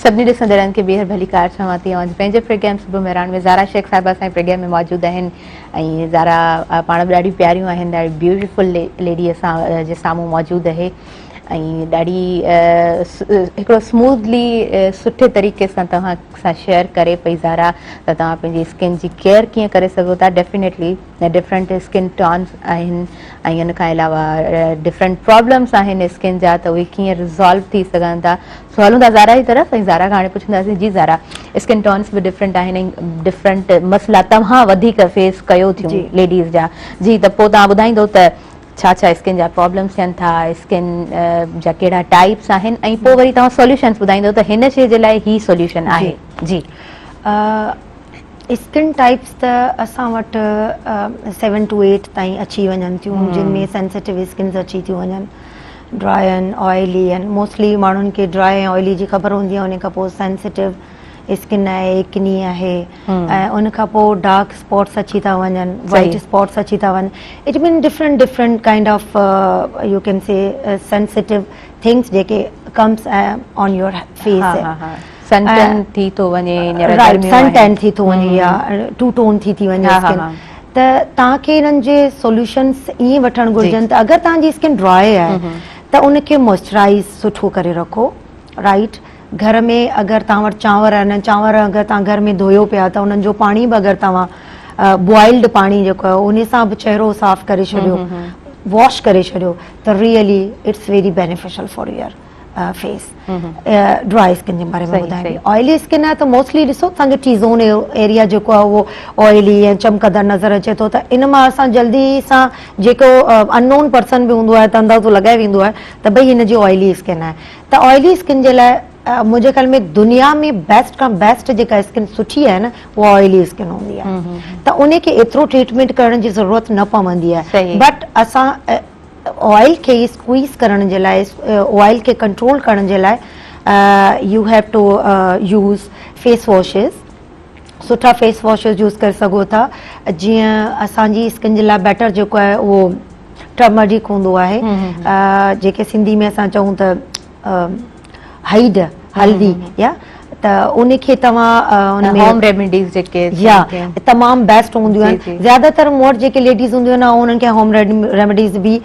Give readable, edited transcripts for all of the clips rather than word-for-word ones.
سڀني ڏسندڙن کي ٻيهر ڀليڪار چوان ٿي اوهان جي پنهنجي پروگرام صبح مهراڻ ۾ زارا شيخ صاحبه اسان جي پروگرام ۾ موجود آهن ۽ زارا پاڻ به ڏاڍيون پياريون آهن ڏاڍي بيوٽيفل ليڊي اسان جي سامهون موجود آهي ۽ ڏاڍي هڪڙو سموٿلي سٺي طريقي سان توهان سان شيئر ڪري پئي زارا ته توهان پنهنجي اسڪن جي ڪيئر ڪيئن ڪري سگهو ٿا ڊيفينيٽلي ڊفرنٽ اسڪن ٽونز آهن ۽ ان کان علاوه ڊفرنٽ پرابلمس آهن اسڪن جا ته اهي ڪيئن ريزالو ٿي سگهن ٿا سو هلون ٿا زارا جي طرف ۽ زارا کان هاڻي پڇنداسين جي زارا اسڪن ٽونز به ڊفرنٽ آهن ۽ ڊفرنٽ مسئلا توهان وڌيڪ فيس ڪيو ٿيون ليڊيز جا جي ته پوء توهان ٻڌائيندو ته ڇا ڇا اسڪن جا پرابلمس ٿين ٿا اسڪن جا ڪهڙا ٽائپس آهن ۽ پوء وري توهان سوليوشنس ٻڌائيندو ته هن شي جي لاء هي سوليوشن آهي جي. اسڪن ٽائپس ته اسان وٽ سيون ٽو ايٽ تائين اچي وڃن ٿيون جن ۾ سينسيٽو اسڪنز اچي ٿيون وڃن ڊرائي آهن آئلي آهن موسٽلي ماڻهن کي ڊرائي ۽ آئلي جي خبر هوندي آهي ان کان پوء سينسيٽو اسڪن آهي ايڪني آهي ۽ ان کان پوء ڊارڪ اسپاٽس اچي ٿا وڃن وائٽ اسپاٽس اچي ٿا وڃن it mean different different kind of you can see sensitive things جيڪي comes on your face sun tan ٿي ٿو وڃي هينئر رائٽ سن ٽين ٿي ٿو وڃي يا ٽو ٽون ٿي ٿي وڃي اسڪن ته توهان کي انهن جي سوليوشنس ائين وٺڻ گهرجن ته اگر توهان جي اسڪن ڊرائي آهي ته ان کي موئسچرائز سٺو ڪري رکو رائٽ گهر ۾ اگر توهان وٽ چانور آهن چانور اگر توهان گهر ۾ ڌويو پيا ته انهن جو پاڻي به اگر توهان بوائلڊ پاڻي جيڪو آهي ان سان به چهرو صاف ڪري ڇڏيو واش ڪري ڇڏيو ته really it's very beneficial for your face dry skin جي باري ۾ ٻڌايان ٿي آئلي اسڪن آهي ته موسٽلي ڏسو اسان جو ٽي زون ايريا جيڪو آهي اهو آئلي ۽ چمڪندڙ نظر اچي ٿو ته ان مان اسان جلدي سان جيڪو انون پرسن به هوندو آهي ته اندازو لڳائي ويندو آهي ته ڀئي هن جي آئلي اسڪن آهي ته آئلي اسڪن جي لاء منهنجي خيال ۾ دنيا ۾ بيسٽ کان بيسٽ جيڪا اسڪن سٺي آهي نه اها آئلي اسڪن هوندي آهي ته ان کي ايترو ٽريٽمينٽ ڪرڻ جي ضرورت نه پوندي آهي بٽ اسان آئل کي اسڪويز ڪرڻ جي لاء آئل کي ڪنٽرول ڪرڻ جي لاء you have to use face washes سٺا فيس واشز يوز ڪري سگهو ٿا جيئن اسان جي اسڪن جي لاء بيٽر جيڪو آهي اهو ٽرمرڪ هوندو آهي جيڪي سنڌي ۾ اسان چئون ته هيڊ هلدي يا ته ان کي توهان ان ۾ هوم ريميڊيز جيڪي يا تمام بيسٽ هونديون آهن زياده تر مون وٽ جيڪي ليڊيز هونديون آهن انهن کي هوم ريميڊيز به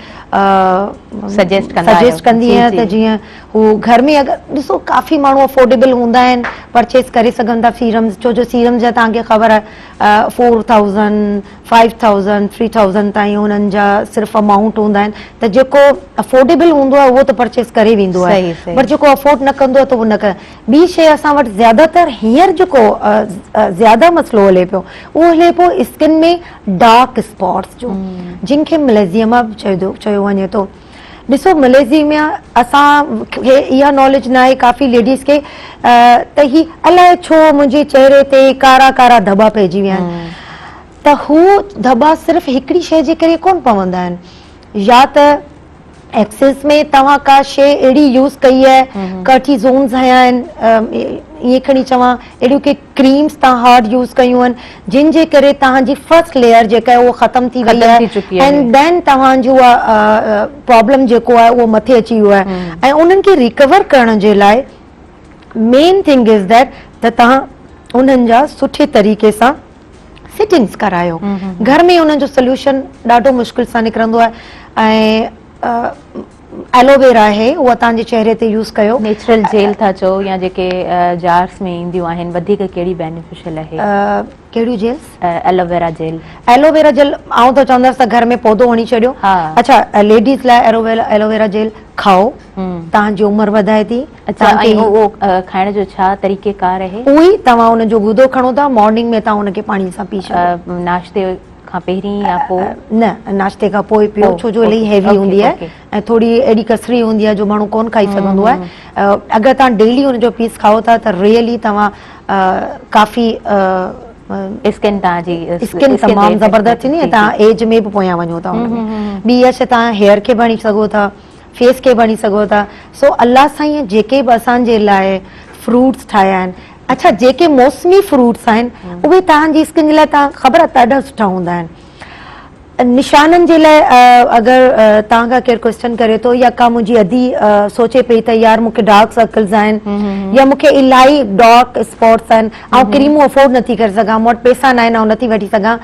سجيسٽ ڪندا سجيسٽ ڪندي آهيان ته جيئن هو گهر ۾ اگر ڏسو ڪافي ماڻهو افورڊيبل هوندا آهن پرچيز ڪري سگهن ٿا سيرمز ڇو جو سيرمز جا توهان کي خبر آهي 4000 فائيو ٿائوزنڊ ٿري ٿائوزنڊ تائين انهن جا صرف امائونٽ هوندا آهن ته جيڪو افورڊيبل هوندو آهي اهو ته پرچيز ڪري ويندو آهي پر جيڪو افورڊ نه ڪندو آهي ته اهو نه ڪري ٻي شيء اسان وٽ زياده تر هينئر جيڪو زياده مسئلو هلي پيو اهو هلي پيو اسڪن ۾ ڊارڪ اسپاٽس جو جن کي مليزيما به چيو وڃي ٿو ڏسو مليزيميا اسان کي اها ناليج ناهي ڪافي ليڊيز کي ته هي الائي ڇو منهنجي چهري تي ڪارا ڪارا ڌٻا پئجي ويا آهن ته هو ڌٻا صرف هڪڙي شيء جي ڪري ڪونه پوندا آهن يا ته ايڪسس ۾ توهان ڪا شيء اهڙي يوز ڪئي آهي ڪرٽي زونز هنيا آهن ائين کڻي چوان اهڙيون ڪي ڪريمز توهان هارڊ يوز ڪيون آهن جن جي ڪري توهان جي فرسٽ ليئر جيڪا آهي اها ختم ٿي وئي آهي اينڊ then توهان جو اها پرابلم جيڪو آهي اهو مٿي اچي ويو آهي ۽ انهن کي ريڪور ڪرڻ جي لاء مين ٿنگ is that ته توهان انهن جا سٺي طريقي سان سيٽنگس ڪرايو گهر ۾ انهن جو سوليوشن ڏاڍو مشڪل سان نڪرندو آهي ۽ ايلوويرا آهي اها توهان جي چهري تي يوز ڪيو. نيچرل جيل ٿا چئو يا جيڪي جارس ۾ اينديون آهن وڌيڪ ڪهڙي بينيفيشل آهي؟ ڪهڙيون جيلس؟ Aloe vera gel. Aloe vera gel آئون ته چوندس ته گهر ۾ پودو هڻي ڇڏيو. اڇا ليڊيز لاء ايلوويرا جيل کائو توهان جي عمر وڌائي ٿي. اڇا ۽ اهو کائڻ جو ڇا طريقي ڪار آهي؟ اهو ئي توهان ان جو گودو کڻو ٿا مارننگ ۾ توهان ان کي پاڻي سان پي ڇڏيو. ناشتي کان پهرين يا پوء؟ نه ناشتي کان پوء پيو ڇو جو الائي هيوي هوندي آهي ۽ ٿوري اهڙي ڪسري هوندي آهي جو ماڻهو ڪون کائي سگهندو آهي اگر توهان ڊيلي ان جو پيس کائو ٿا ته ريئلي توهان ڪافي اسڪن توهان جي اسڪن تمام زبردست ٿيندي ۽ توهان ايج ۾ به پويان وڃو ٿا ان ۾ ٻي اها شي توهان هيئر کي به هڻي سگهو ٿا فيس کي به هڻي سگهو ٿا سو الله سائين جيڪي به اسان جي لاء فروٽس ٺاهيا آهن اڇا جيڪي موسمي فروٽس آهن اهي توهان جي اسڪن جي لاء توهان خبر آهي ڏاڍا سٺا هوندا آهن. نشانن جي لاء اگر توهان کان ڪير ڪوئسچن ڪري ٿو يا ڪا منهنجي ادي سوچي پئي ته يار مون کي ڊارڪ سرڪلز آهن يا مون کي الاهي ڊارڪ اسپاٽس آهن آئون ڪريمون افورڊ نٿي ڪري سگهان مون وٽ پئسا ناهن آئون نٿي وٺي سگهان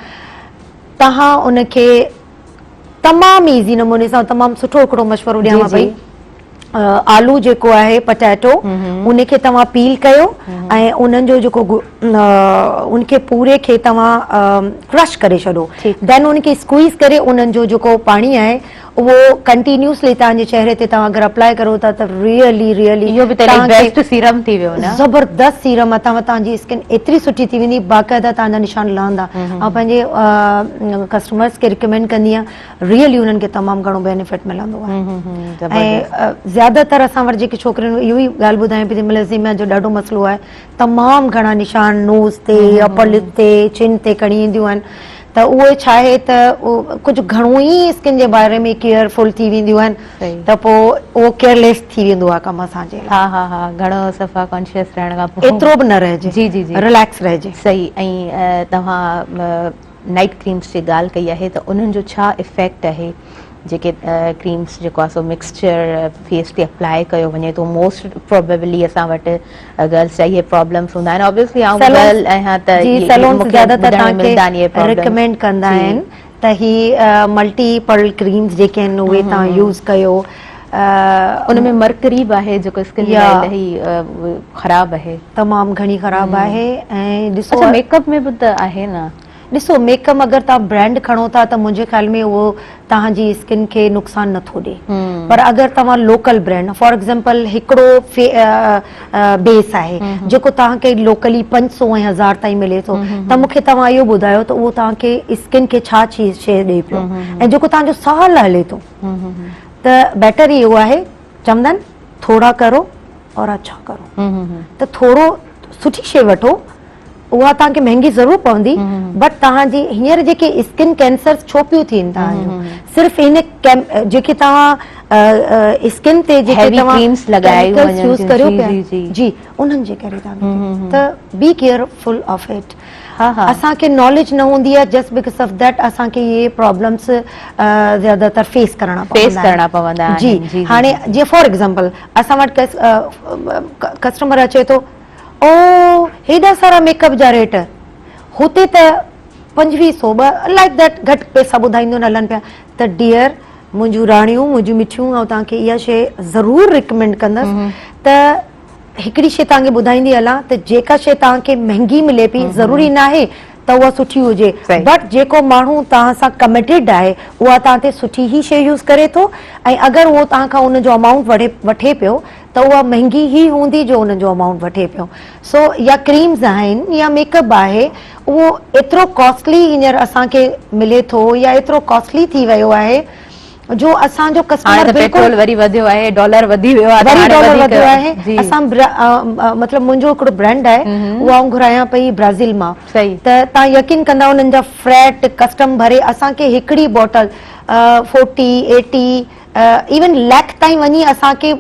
توهان ان کي تمام ايزي نموني سان تمام سٺو هڪڙو مشورو ڏيانو پئي آلو جيڪو آهي پٽيٽو ان کي توهان پيل ڪيو ۽ انهن جو جيڪو ان کي پوري کي توهان ڪرش ڪري ڇڏو دين ان کي اسڪويز ڪري انهن جو جيڪو پاڻي آهي اهو ڪنٽينيوسلي توهان جي چهري تي توهان اگر اپلائي ڪرو ٿا ته ريئلي ريئلي اهو به ته بيسٽ سيرم ٿي ويو نه زبردست سيرم آهي توهان توهان جي اسڪن ايتري سٺي ٿي ويندي باقاعده توهان جا نشان لهندا آئون پنهنجي ڪسٽمرز کي ريڪمينڊ ڪندي آهيان ريئلي انهن کي تمام گهڻو بينيفٽ ملندو آهي ۽ زياده تر اسان وٽ جيڪي ڇوڪريون اهو ئي ڳالهه ٻڌايان پئي ملازميا جو ڏاڍو مسئلو آهي تمام گهڻا نشان نوز تي اپر لپ تي چن تي کڻي اينديون آهن ته اهو ڇا آهي ته ڪجهه گهڻو ئي اسڪن جي باري ۾ ڪيئر فل ٿي وينديون آهن ته پوء اهو ڪيئرليس ٿي ويندو آهي ڪم اسان جي لاء ها ها ها گهڻو صفا ڪانشيس رهڻ کان پوء ايترو به نه رهجي جي جي جي رليڪس رهجي صحيح ۽ توهان نائيٽ ڪريمز جي ڳالهه ڪئي آهي ته انهن جو ڇا افيڪٽ آهي جيڪي ڪريمز جيڪو آهي سو مڪسچر فيس تي اپلائي ڪيو وڃي ٿو موسٽ پرابيبلي اسان وٽ گرلز جا اهي پرابلمس هوندا آهن آبويسلي آئون گرل آهيان ته جي سيلونز زياده تر توهان کي ريڪمينڊ ڪندا آهن ته هي ملٽي پرل ڪريمز جيڪي آهن اهي توهان يوز ڪيو ان ۾ مرڪري به آهي جيڪو اسڪن لاء الاهي خراب آهي تمام گهڻي خراب آهي ۽ ڏسو اڇا ميڪ اپ ۾ به ته آهي نه. ڏسو ميڪ اپ اگر توهان برانڊ کڻو ٿا ته منهنجي خيال ۾ اهو توهان جي اسڪن کي نقصان نه ٿو ڏي پر اگر توهان لوڪل برانڊ فار ايگزامپل هڪڙو بيس آهي جيڪو توهان کي لوڪلي 500 ۽ 1000 تائين ملي ٿو ته مون کي توهان اهو ٻڌايو ته اهو توهان کي اسڪن کي ڇا چيز شي ڏي پيو ۽ جيڪو توهان جو سال هلي ٿو ته بيٽر اهو آهي چوندا آهن ٿورا ڪرو اور اڇا ڪرو ته ٿورو سٺي شي وٺو اها توهان کي مهنگي ضرور پوندي بٽ توهان جي هينئر جيڪي اسڪن ڪينسرز ڇو پيون ٿين توهان جو صرف هن جيڪي توهان اسڪن تي جيڪي توهان ڪريمز لڳايو وڃن يوز ڪريو پيا جي انهن جي ڪري توهان ته بي ڪيئر فل آف it اسان کي ناليج نه هوندي آهي جسٽ because of that اسان کي اهي پرابلمس زياده تر فيس ڪرڻا فيس ڪرڻا پوندا آهن جي هاڻي جي فار ايگزامپل اسان وٽ ڪسٽمر اچي ٿو او هيڏا سارا ميڪ اپ جا ريٽ هتي ته 25 سو ٻه لائڪ that گهٽ پئسا ٻڌائيندو هلن پيا ته ڊيئر منهنجون راڻيون منهنجون مٺيون آئون توهان کي اها شي ضرور ريڪمينڊ ڪندس ته هڪڙي شي توهان کي ٻڌائيندي هلان ته جيڪا شي توهان کي مهنگي ملي پئي ضروري ناهي ته اها سٺي هجي بٽ جيڪو ماڻهو توهان سان ڪميٽيڊ آهي اها توهان تي سٺي ئي شي يوز ڪري ٿو ۽ اگر اهو توهان کان ان جو امائونٽ وٺي پيو ته اها مهنگي ئي هوندي جو ان جو امائونٽ وٺي پيو سو يا ڪريمز آهن يا ميڪ اپ آهي اهو ايترو ڪاسٽلي هينئر اسان کي ملي ٿو يا ايترو ڪاسٽلي ٿي ويو آهي جو اسان جو ڪسٽمر بلڪل پيٽرول وري وڌيو آهي ڊالر وڌي ويو آهي وري ڊالر وڌيو آهي اسان مطلب منهنجو هڪڙو برانڊ آهي اهو آئون گهرايان پئي برازيل مان ته تان يقين ڪندا انهن جا فريٽ ڪسٽم ڀري اسان کي هڪڙي بوٽل 40 80 ايون ليک تائين وڃي اسان کي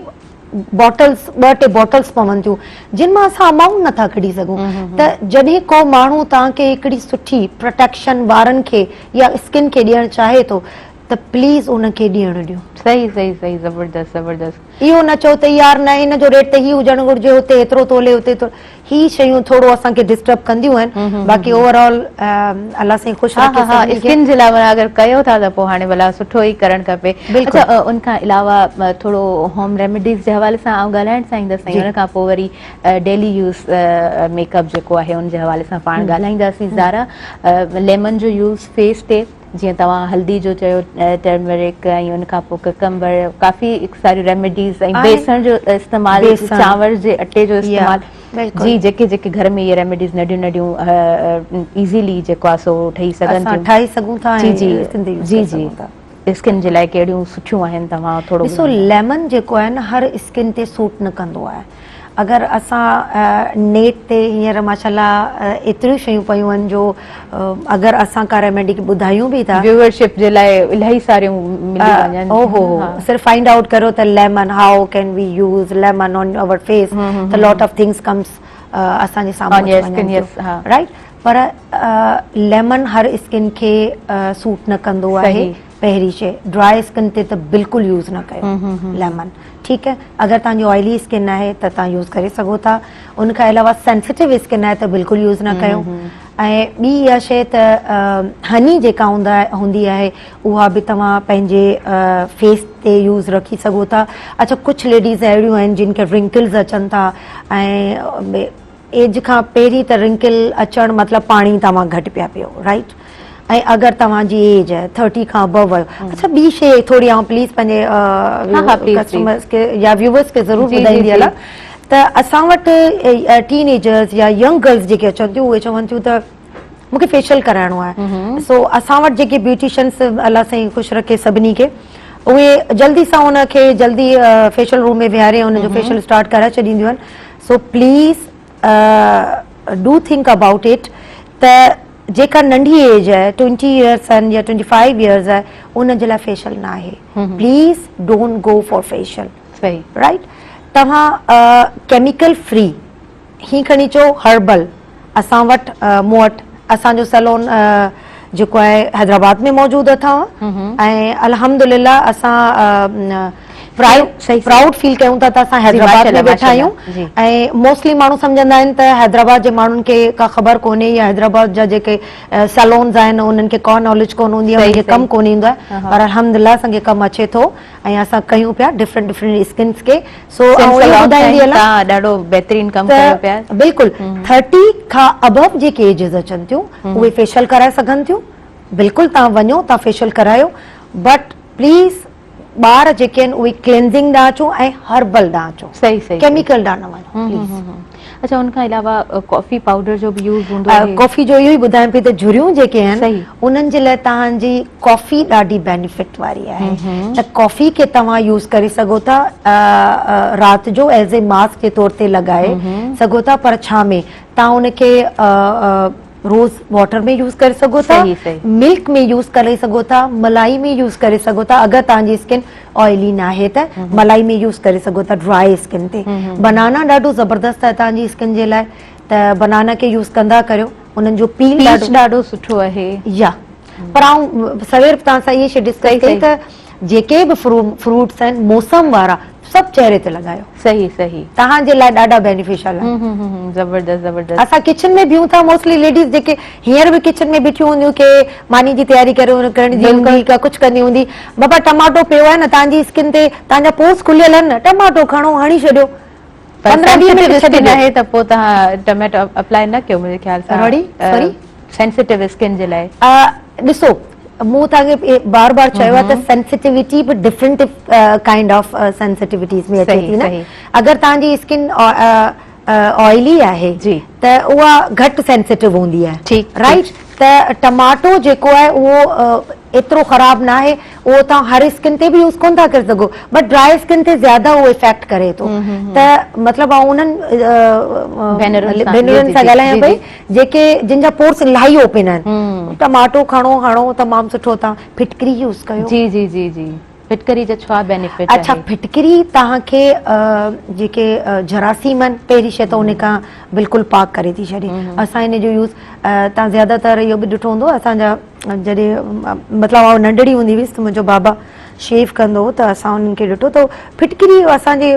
باٽلز ٻه ٽي باٽلز پون ٿيون جن مان اسان امائونٽ نٿا ڪڍي سگهون ته جڏهن ڪو ماڻهو توهان کي هڪڙي سٺي پروٽيڪشن وارن کي يا اسڪن کي ڏيڻ چاهي ٿو ته پليز ان کي ڏيڻ ڏيو. صحيح صحيح صحيح زبردست زبردست. اهو نه چئو ته يار نه هن جو ريٽ ته هي هجڻ گهرجي هتي هيترو ٿو هلي هتي ٿو هي شيون ٿورو اسان کي ڊسٽرب ڪنديون آهن باقي اوور آل الله سائين خوش رکي سڀني کي. اسڪن جي لاء معنيٰ اگر ڪيو ٿا ته پوء هاڻي ڀلا سٺو ئي ڪرڻ کپي. اڇا ان کان علاوه ٿورو هوم ريميڊيز جي حوالي سان آئون ڳالهائڻ چاهيندس ۽ ان کان پوء وري ڊيلي يوز ميڪ اپ جيڪو آهي ان جي حوالي سان پاڻ ڳالهائينداسين. زارا ليمن جو يوز فيس تي جيئن توهان هلدي جو چيو ٽرمرڪ ۽ ان کان پوء ڪڪمبر ڪافي ساريون ريميڊيز ۽ بيسڻ جو استعمال چانور جي اٽي جو استعمال جي جيڪي جيڪي گهر ۾ اهي ريميڊيز ننڍيون ننڍيون ايزيلي جيڪو آهي سو ٺهي سگهن ٿيون ٺاهي سگهون ٿا جي جي جي جي اسڪن جي لاء ڪهڙيون سٺيون آهن توهان ٿورو ڏسو ليمن جيڪو آهي نه هر اسڪن تي سوٽ نه ڪندو آهي اگر اسان نيٽ تي هينئر ماشاءالله ايتريون شيون پيون آهن جو اگر اسان ڪا ريميڊي ٻڌايون به ٿا ويورشپ جي لاء الاهي ساريون ملي وڃن او هو هو صرف فائنڊ آئوٽ ڪريو ته lemon how can we use lemon on our face ته لاٽ آف ٿنگس ڪمس اسان جي سامهون اچي وڃن رائٽ. پر ليمن هر اسڪن کي سوٽ نه ڪندو آهي پهرين شي ڊرائي اسڪن تي ته بلڪل يوز نه ڪيو ليمن ٺيڪ آهي اگر توهان جي آئلي اسڪن آهي ته توهان يوز ڪري سگهو ٿا ان کان علاوه سينسيٽو اسڪن آهي ته بلڪل يوز نه ڪيو ۽ ٻي اها شي ته هني جيڪا هوندا هوندي آهي اها به توهان پنهنجي فيس تي يوز رکي سگهو ٿا اڇا ڪجهه ليڊيز اهڙيون آهن جن کي رنڪلز اچن ٿا ۽ ايج کان پهرين ته رنڪل اچڻ مطلب پاڻي توهان گهٽ پيا پيو رائيٽ ۽ اگر توهان جي ايج 30 کان ابو ويو اڇا ٻي شي ٿوري آئون پليز پنهنجي ڪسٽمرز کي يا ويوورز کي ضرور ٻڌائيندي هلان ته اسان وٽ ٽين ايجرز يا ينگ گرلز جيڪي اچن ٿيون اهي چون ٿيون ته مون کي فيشل ڪرائڻو آهي سو اسان وٽ جيڪي بيوٽيشنس الله سائين خوش رکي سڀني کي اهي جلدي سان ان کي جلدي فيشل روم ۾ ويهاري ان جو فيشل اسٽارٽ ڪرائي ڇڏينديون آهن so please do think about it ته جيڪا ننڍي ايج آهي ٽوئنٽي ايئرس آهن يا ٽوئنٽي فائيو ايئرس آهي ان جي لاء فيشل نه آهي please don't go for facial right توهان ڪيميڪل فري هي کڻي چئو هربل اسان وٽ مون وٽ اسان جو سيلون جيڪو آهي حيدرآباد ۾ موجود اٿو ۽ الحمدلله اسان پرائوڊ فيل ڪيون ٿا ته اسان حيدرآباد ۾ ويٺا آهيون ۽ موسٽلي ماڻهو سمجهندا آهن ته حيدرآباد جي ماڻهن کي ڪا خبر ڪونهي يا حيدرآباد جا جيڪي سيلونز آهن انهن کي ڪا ناليج ڪونه هوندي آهي انهن کي ڪم ڪونه ايندو آهي پر الحمدلله اسان کي ڪم اچي ٿو ۽ اسان ڪيون پيا ڊفرنٽ ڊفرنٽ اسڪنس کي سو آئون اهو ٻڌائيندي هلان تان ڏاڍو بهترين ڪم ڪيو پيا بلڪل 30 کان ابو جيڪي ايجز اچن ٿيون اهي فيشل ڪرائي سگهن ٿيون بلڪل تان وڃو تان فيشل ڪرايو بٽ پليز ٻار جيڪي آهن اهي ڪلينزنگ ڏانهن اچو ۽ هربل ڏانهن اچو صحيح صحيح ڪيميڪل ڏانهن نه وڃو پليز اڇا ان کان علاوه ڪافي پائوڊر جو به يوز هوندو آهي. ڪافي جو اهو ئي ٻڌايان پئي ته جهريون جيڪي آهن انهن جي لاء توهان جي ڪافي ڏاڍي بينيفٽ واري آهي ته ڪافي کي توهان يوز ڪري سگهو ٿا رات جو ايز اي ماسڪ جي طور تي لڳائي سگهو ٿا پر ڇا ۾ توهان ان کي روز واٽر ۾ يوز ڪري سگهو ٿا ملڪ ۾ يوز ڪري سگهو ٿا ملائي ۾ يوز ڪري سگهو ٿا اگر توهان جي اسڪن آئلي ناهي ته ملائي ۾ يوز ڪري سگهو ٿا ڊرائي اسڪن تي بنانا ڏاڍو زبردست آهي توهان جي اسڪن جي لاء ته بنانا کي يوز ڪندا ڪريو انهن جو پيل ڏاڍو ڏاڍو سٺو آهي يا پر آئون سوير توهان سان اهي شي ڊسڪس ڪئي ته جيڪي به فروٽس آهن موسم وارا سڀ چهري تي لڳايو. صحيح صحيح. توهان جي لاء ڏاڍا بينيفيشل آهن. زبردست زبردست. اسان ڪچن ۾ بيهون ٿا موسٽلي ليڊيز جيڪي هينئر به ڪچن ۾ بيٺيون هونديون ڪي ماني جي تياري ڪري ڪرڻ جي هوندي ڪا ڪجهه ڪندي هوندي بابا ٽماٽو پيو آهي نه توهان جي اسڪن تي توهان جا پورس کليل آهن نه ٽماٽو کڻو هڻي ڇڏيو 15 20 منٽ ڇڏي ڏيو. آهي ته پوء توهان ٽميٽو اپلائي نه ڪيو منهنجي خيال سان. رڙي سوري. سينسيٽو اسڪن جي لاء. ڏسو مون توهان کي بار بار چيو آهي ته سينسيٽيوٽي به ڊفرنٽ ڪائنڊ آف سينسيٽيوٽيز ۾ اچي ٿي نه اگر توهان جي اسڪن آئلي آهي ته اها گهٽ سينسيٽو هوندي آهي رائيٽ ته ٽماٽو جيڪو آهي اهو ايترو خراب نه آهي اهو توهان هر اسڪن تي به يوز ڪون ٿا ڪري سگهو بٽ ڊرائي اسڪن تي زياده اهو افيڪٽ ڪري ٿو ته مطلب آئون انهن ڀينرن سان ڳالهايان پئي جيڪي جن جا پورس الاهي اوپن آهن ٽماٽو کڻو هڻو تمام سٺو تان ڦٽڪري يوز ڪيو. جي جي جي جي ڦٽڪري جا ڇا بينيفٽ اڇا ڦٽڪري توهان کي جيڪي جراثيم آهن پهرين شي ته ان کان بلڪل پاڪ ڪري ٿي ڇڏي اسان ان جو يوز تان زياده تر اهو به ڏٺو هوندو اسان جا جڏهن مطلب آئون ننڍڙي هوندي هيس ته منهنجو بابا شيو ڪندو هو ته اسان انهن کي ڏٺو ته ڦٽڪري اسان جي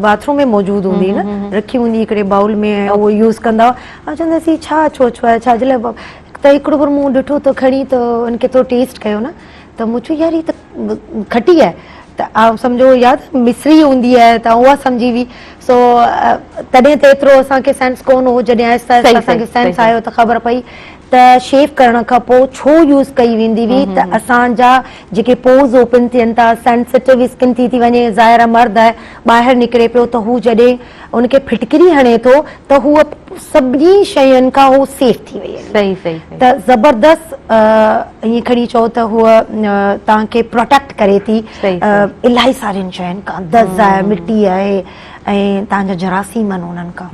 باٿ روم ۾ موجود هوندي هئي نه رکي هوندي هڪڙي بائول ۾ ۽ اهو يوز ڪندا هئا آئون چوندي هيس هي ڇا اڇو اڇو آهي ڇا جي لاء ته هڪڙو ڀيرو مون ڏٺو ته کڻي ته ان کي ٿورو ٽيسٽ ڪيو نه ته مون چيو يار هي ته کٽي آهي ته آئون سمجهو ياد مصري هوندي آهي ته اها سمجهي هئي سو تڏهن ته ايترو اسان کي سينس ڪونه هو جڏهن آهستي آهستي اسان کي سينس آيو ته خبر پئي ته شيو ڪرڻ کان پوء ڇو يوز ڪئي ويندي هئي ته اسان جا جيڪي پورز اوپن ٿين ٿا سينسيٽو اسڪن ٿي ٿي وڃي ظاهر آهي مرد آهي ٻاهر نڪري پيو ته هو جڏهن ان کي ڦٽڪري هڻي ٿو ته هوء سڀني شين کان هو سيف ٿي وئي صحيح صحيح ته زبردست ائين کڻي چئو ته هوء توهان کي پروٽيڪٽ ڪري ٿي الاهي سارين شين کان دز آهي مٽي آهي ۽ توهان جا جراثيم آهن انهن کان.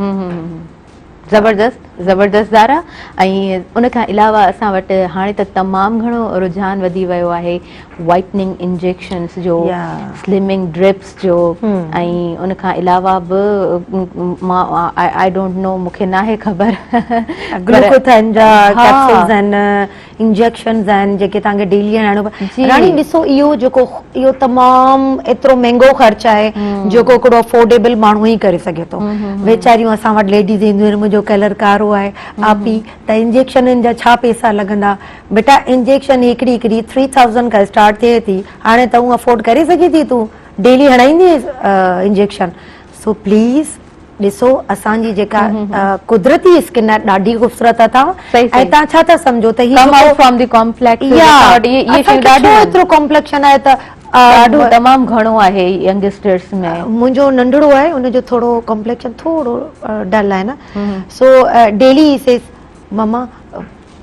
زبردست زبردست زارا ۽ ان کان علاوه اسان وٽ هاڻي ته تمام گهڻو رجحان وڌي ويو آهي وائٽننگ انجيڪشنس جو سلمنگ ڊرپس جو ۽ ان کان علاوه به مان I don't know مون کي ناهي خبر گلوڪوٿائن جا ڪيپسولز آهن انجيڪشنز آهن جيڪي توهان کي ڊيلي هڻائڻو پوي راڻي ڏسو اهو جيڪو اهو تمام ايترو مهنگو خرچ آهي جيڪو هڪڙو افورڊيبل ماڻهو ئي ڪري سگهي ٿو ويچاريون اسان وٽ ليڊيز اينديون آهن منهنجو ڪلر ڪارو آهي آپي ته انجيڪشنن جا ڇا پيسا لڳندا بيٽا انجيڪشن هڪڙي هڪڙي ٿري ٿائوزنڊ کان اسٽارٽ ٿئي ٿي هاڻي ته افورڊ ڪري سگهي ٿي تون ڊيلي هڻائيندي انجيڪشن سو پليز ڏسو اسان جي جيڪا قدرتي اسڪن آهي ڏاڍي خوبصورت اٿا ۽ تان ڇا ٿا سمجهو ته هي ڪم آئوٽ فرام the complex يا اهي شيون ڏاڍو ايترو ڪمپليڪشن آهي ته ڏاڍو تمام گهڻو آهي ينگسٽرس ۾ منهنجو ننڍڙو آهي ان جو ٿورو ڪمپليڪشن ٿورو ڊل آهي نه سو ڊيلي هي سيز ماما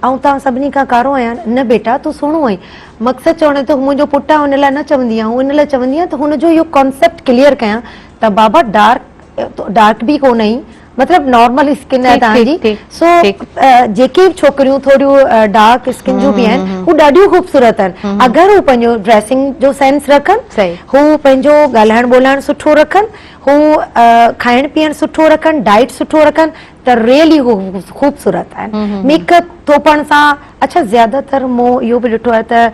آئون توهان سڀني کان ڪارو آهيان نه بيٽا تون سهڻو آهين مقصد چوڻ ته منهنجو پٽ آهي ان لاء نه چوندي آهيان ان لاء چوندي آهيان ته هن جو اهو ڪانسيپٽ ڪليئر ڪيان ته بابا ڊارڪ ڊارڪ به ڪونه آهين مطلب نارمل اسڪن آهي توهان جي سو جيڪي به ڇوڪريون ٿوريون ڊارڪ اسڪن جون به آهن هو ڏاڍيون خوبصورت آهن اگر هو پنهنجو ڊريسنگ جو سينس رکن هو پنهنجو ڳالهائڻ ٻولهائڻ سٺو رکن هو کائڻ پيئڻ سٺو رکن ڊائٽ سٺو رکن ته ريئلي هو خوبصورت آهن ميڪ اپ ٿوپڻ سان اڇا زياده تر مون اهو به ڏٺو آهي ته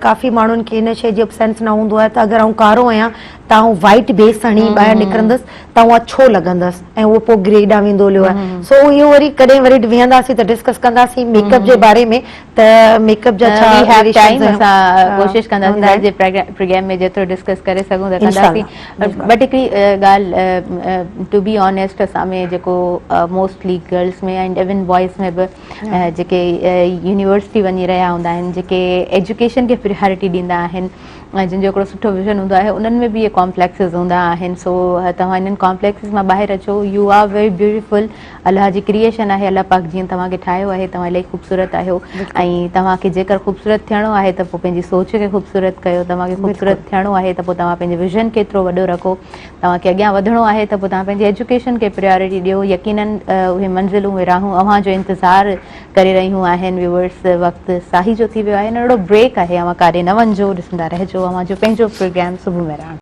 ڪافي ماڻهن کي ان شيء جو به سينس نه هوندو آهي ته اگر آئون ڪارو آهيان ته آئون وائٽ بيس هڻي ٻاهر نڪرندس ته آئون اڇو لڳندس ۽ اهو پوء گري ڏانهن ويندو هليو آهي سو اهو وري ڪڏهن وري ويهنداسين ته ڊسڪس ڪنداسين ميڪ اپ جي باري ۾ ته ميڪ اپ جا ڇا we have time اسان ڪوشش ڪنداسين اڄ جي پروگرام ۾ جيترو ڊسڪس ڪري سگهون ته ڪنداسين بٽ هڪڙي ڳالهه ٽو بي آنيسٽ اسان ۾ جيڪو موسٽلي گرلس ۾ ۽ ايون بوائز ۾ به جيڪي يونيورسٽي وڃي رهيا هوندا آهن جيڪي ايجوڪيشن کي پريارٽي ڏيندا آهن ۽ جن جو هڪڙو سٺو ويزن هوندو آهي انهن ۾ به اهي ڪامپليڪسز هوندا آهن سو توهان انهن ڪامپليڪسز مان ٻاهر اچو يو آر ويري بيوٽيفل الله جي ڪريئيشن آهي الله پاڪ جيئن توهان کي ٺاهيو آهي توهان الاهي خوبصورت آهيو ۽ توهان کي جيڪر خوبصورت ٿيڻو آهي ته پوء پنهنجي سوچ کي خوبصورت ڪيو توهان کي خوبصورت ٿيڻو آهي ته پوء توهان پنهنجي ويزن کي ايترو وڏو رکو توهان کي اڳيان وڌڻو آهي ته پوء توهان پنهنجي ايجوڪيشن کي پريارٽي ڏيو يقينن اهي منزلون اهي راهون اوهان جو انتظار ڪري رهيون آهن ويورس وقت ساهي جو ٿي ويو آهي ننڍڙو بريڪ آهي اوهان ڪاڏي نه وڃجو ڏسندا رهجو اوهان جو پنهنجو پروگرام صبح مهراڻ.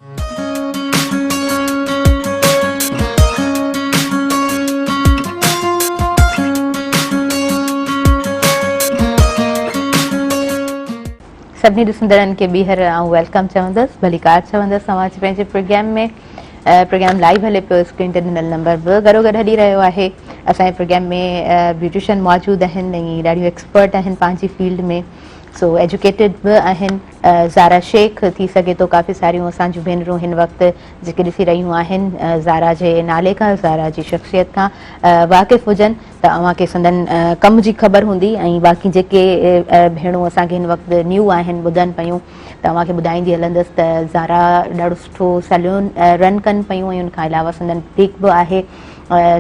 سڀني ڏسندڙن کي ٻيهر آئون welcome چوندس ڀليڪار چوندس اوهان جي پنهنجي پروگرام ۾ پروگرام لائيو هلي پيو اسڪرين تي ڏنل نمبر به گڏو گڏ هلي رهيو آهي اسان جي پروگرام ۾ بيوٽيشن موجود آهن ۽ ڏاڍيون ايڪسپرٽ آهن پنهنجي فيلڊ ۾ سو ايجوڪيٽيڊ به آهن زارا شيخ ٿي سگهي ٿو ڪافي ساريون اسان جون ڀينرون هن وقت جيڪي ڏسي رهيون آهن زارا جي نالي کان زارا جي شخصيت کان واقف هجن ته اوهان کي سندن ڪم جي خبر هوندي ۽ باقي جيڪي ڀيڻون اسان کي هن وقت نيو آهن ٻڌن پيون ته اوهان کي ٻڌائيندي هلندس ته زارا ڏاڍو سٺو سيلون رن ڪن پيون ۽ ان کان علاوه سندن بوٽيڪ به آهي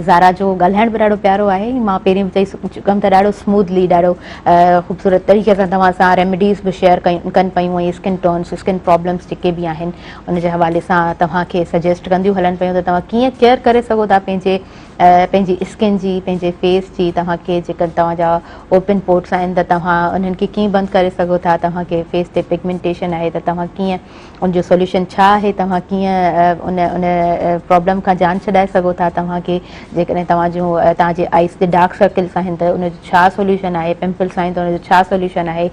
زارا جو ڳالهائڻ به ڏاڍو پيارو آهي مان پهرين به چئي چڪم ته ڏاڍو سموٿلي ڏاڍو خوبصورت طريقي سان توهان سان ريميڊيز به شيئر ڪن پيون ۽ اسڪن ٽونس اسڪن پرابلمس جيڪي به آهن ان جي حوالي سان توهان کي سجيسٽ ڪنديون هلن پيون ته توهان ڪيئن ڪيئر ڪري سگهو ٿا پنهنجي پنهنجي اسڪن جي پنهنجي فيس جي توهان کي جيڪر توهان جا اوپن پورٽس آهن ته توهان انهن کي ڪيئن بند ڪري سگهو ٿا توهان کي فيس تي پگمينٽيشن آهي ته توهان ڪيئن ان جو سوليوشن ڇا آهي توهان ڪيئن ان ان پرابلم کان جان ڇڏائي سگهو ٿا توهان کي جيڪڏهن توهان جون توهان جي آئيز تي ڊارڪ سرڪلس آهن ته ان جو ڇا سوليوشن آهي پمپلس آهن ته ان جو ڇا سوليوشن آهي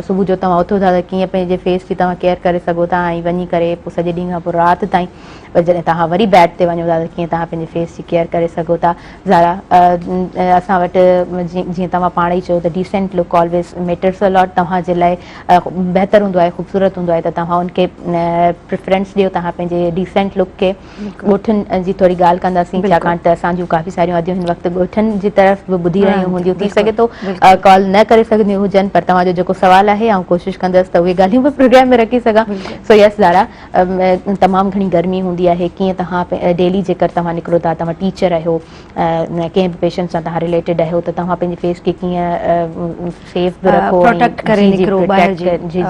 صبح جو توهان اٿو ٿا ته ڪيئن پنهنجي فيس جي توهان ڪيئر ڪري سگهو ٿا ۽ وڃي ڪري پوء سڄي ڏينهن کان پوء رات تائين پر جڏهن توهان وري بيڊ تي وڃو ٿا ته ڪيئن توهان پنهنجي فيس جي ڪيئر ڪري سگهو ٿا. زارا اسان وٽ جيئن توهان پاڻ ئي چيو ته decent look always matters a lot توهان جي لاء بهتر هوندو آهي خوبصورت هوندو آهي ته توهان ان کي پريفرنس ڏيو توهان پنهنجي ڊيسينٽ لڪ کي ڳوٺن جي ٿوري ڳالهه ڪنداسين ڇاڪاڻ ته اسان جون ڪافي ساريون اديون هن وقت ڳوٺن جي طرف به ٻڌي رهيون هونديون ٿي سگهي ٿو ڪال نه ڪري سگهنديون هجن پر توهان جو جيڪو سوال آهي آئون ڪوشش ڪندس ته اهي ڳالهيون به پروگرام ۾ رکي سگهان سو يس زارا تمام گهڻي گرمي هوندي آهي ڪيئن توهان ڊيلي جيڪر توهان نڪرو ٿا توهان ٽيچر آهيو ڪنهن به پيشنٽ سان توهان رليٽيڊ آهيو ته توهان پنهنجي فيس کي ڪيئن سيف به رکو پروٽيڪٽ ڪري نڪرو ٻاهر جي جي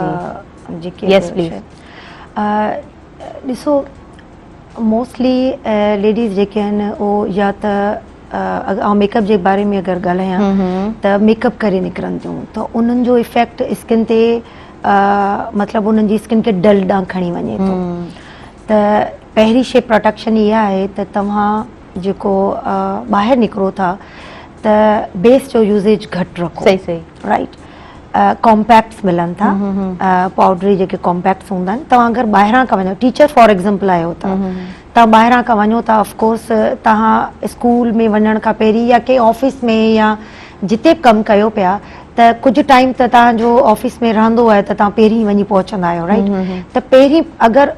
جي يس پليز ڏسو موسٽلي ليڊيز جيڪي آهن اهو يا ته آئون ميڪ اپ جي باري ۾ اگر ڳالهايان ته ميڪ اپ ڪري نڪرن ٿيون ته انهن جو افيڪٽ اسڪن تي مطلب انهن جي اسڪن کي ڊل ڏانهن کڻي وڃي ٿو ته پهرين شي پروٽيڪشن اها آهي ته توهان جيڪو ٻاهر نڪرو ٿا ته بيس جو يوزيج گهٽ رکو صحيح صحيح رائٽ ڪامپيڪٽس ملن ٿا پائوڊري جيڪي ڪامپيڪٽس هوندا آهن توهان اگر ٻاهران کان وڃو ٽيچر فار ايگزامپل آهيو ته توهان ٻاهران کان وڃو ٿا آف ڪورس توهان اسڪول ۾ وڃڻ کان پهرين يا ڪنهن آفيس ۾ يا جتي به ڪم ڪيو پيا ته ڪجهه ٽائيم ته توهان جو آفيس ۾ رهندو آهي ته توهان پهرين وڃي پهچندا آهيو رائيٽ ته پهرين اگر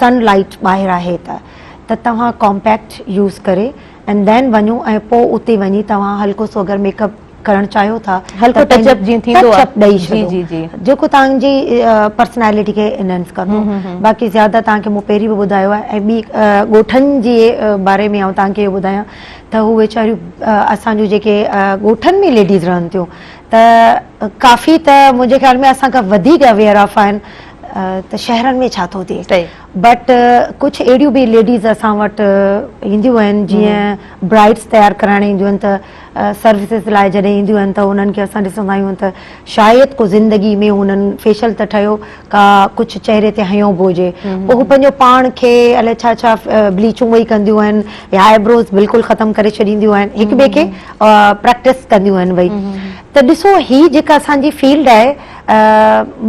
سن لائيٽ ٻاهر آهي ته ته توهان ڪامپيڪٽ يوز ڪري اينڊ دين وڃو ۽ پوء اتي وڃي توهان هلڪو سو اگر ميڪ اپ ڪرڻ چاهيو ٿا هلڪو ٽچ اپ جيئن ٿيندو آهي ٽچ اپ ڏئي ڇڏو جي جي جيڪو توهان جي پرسنالٽي کي انهنس ڪندو باقي زياده توهان کي مون پهرين به ٻڌايو آهي ۽ ٻي ڳوٺن جي باري ۾ آئون توهان کي اهو ٻڌايان ته هو ويچاريون اسان جون جيڪي ڳوٺن ۾ ليڊيز رهن ٿيون ته ڪافي ته منهنجي خيال ۾ اسان کان وڌيڪ اويئر آف آهن ته شهرن ۾ ڇا ٿو ٿئي بٽ ڪجهه اهڙيون به ليڊيز اسان وٽ اينديون آهن جيئن برائيڊس تيار ڪرائڻ اينديون آهن ته سروسز لاء جڏهن اينديون آهن ته انهن کي اسان ڏسندا آهيون ته شايد ڪو زندگي ۾ هنن فيشل ته ٺهيو ڪا ڪجهه چهري تي هنيو به هجي پوء هو پنهنجو پاڻ کي الائي ڇا ڇا بليچون وئي ڪنديون آهن يا آئي بروز بلڪل ختم ڪري ڇڏينديون آهن هڪ ٻئي کي پريڪٽس ڪنديون آهن وئي ته ڏسو هي جيڪا اسان جي فيلڊ آهي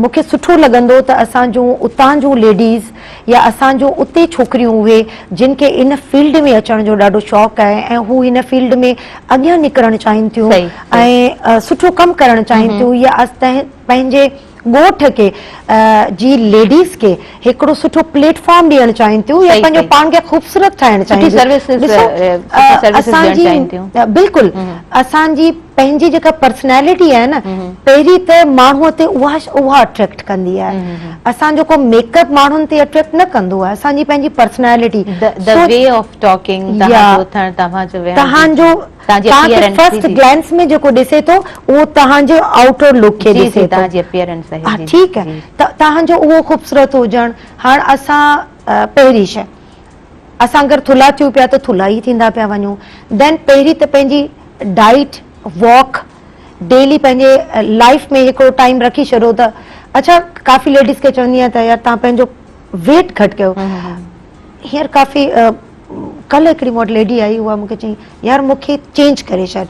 مون کي سٺو لڳندو ته اسان جون اتان جون ليڊيز يا اسان جون اتي ڇوڪريون اهي جن کي ان فيلڊ ۾ اچڻ جو ڏاڍو شوق آهي ۽ هو هن فيلڊ ۾ اڳيان نڪرڻ چاهين ٿيون ۽ سٺو ڪم ڪرڻ چاهين ٿيون يا پنهنجي ڳوٺ کي جي ليڊيز کي هڪڙو سٺو پليٽ فارم ڏيڻ چاهين ٿيون يا پنهنجو پاڻ کي خوبصورت ٺاهڻ چاهين ٿيون ڏسو اسان جي بلڪل اسان جي پنهنجي جيڪا پرسنالٽي آهي نه پهرين ته ماڻهو تي اها اها اٽريڪٽ ڪندي آهي اسان جو ڪو ميڪ اپ ماڻهن تي اٽريڪٽ نه ڪندو آهي اسان جي پنهنجي personality the way of talking توهان جو اٿڻ توهان جو ويهڻ توهان جو توهان کي فرسٽ گلانس ۾ جيڪو ڏسي ٿو اهو توهان جي آئوٽر لڪ کي ڏسي ٿو توهان جي اپيئرنس آهي ٺيڪ آهي ته توهان جو اهو خوبصورت هجڻ هاڻ اسان پهرين شيء اسان اگر ٿلها ٿيون پيا ته ٿلها ئي ٿيندا پيا وڃون دين پهرين ته پنهنجي ڊائيٽ واڪ ڊيلي پنهنجي لائيف ۾ هڪڙو ٽائيم رکي ڇڏو ته اڇا ڪافي ليڊيز کي چوندي آهيان ته يار تان پنهنجو ويٽ گهٽ ڪيو هينئر ڪافي ڪلهه هڪڙي مون وٽ ليڊي آئي اها مونکي چئي يار مونکي چينج ڪري ڇڏ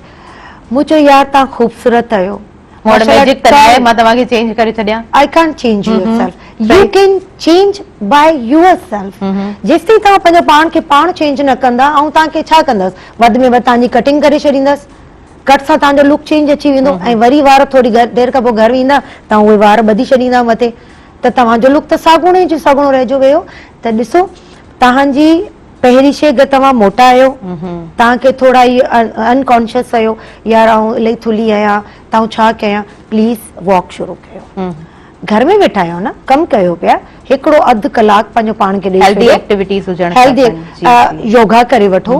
مون چيو يار تان خوبصورت آهيو مون وٽ ميجڪ ته ناهي مان توهان کي چينج ڪري ڇڏيان. I can't change yourself you can change by yourself جيستائين توهان پنهنجو پاڻ کي پاڻ چينج نه ڪندا آئون توهان کي ڇا ڪندس وڌ ۾ وڌ توهان جي ڪٽنگ ڪري ڇڏيندس ڪٽ سان توهان جو لڪ چينج اچي ويندو ۽ وري وار ٿوري دير کان پوء گهر ويندا توهان اهي وار ٻڌي ڇڏيندا مٿي ته توهان جو لڪ ته ساڳوڻي جو ساڳوڻو رهجو ويو ته ڏسو توهان جي پهرين شيء اگر توهان موٽا آهيو توهان کي ٿورا ئي ان ڪانشس آهيو يار آئون الائي ٿلهي آهيان ته آئون ڇا ڪيان پليز واڪ شروع ڪيو گهر ۾ ويٺا آهيو نه ڪم ڪيو پيا هڪڙو اڌ ڪلاڪ پنهنجو پاڻ کي ڏئي هيلدي ايڪٽيوٽيز هجڻ هيلدي يوگا ڪري وٺو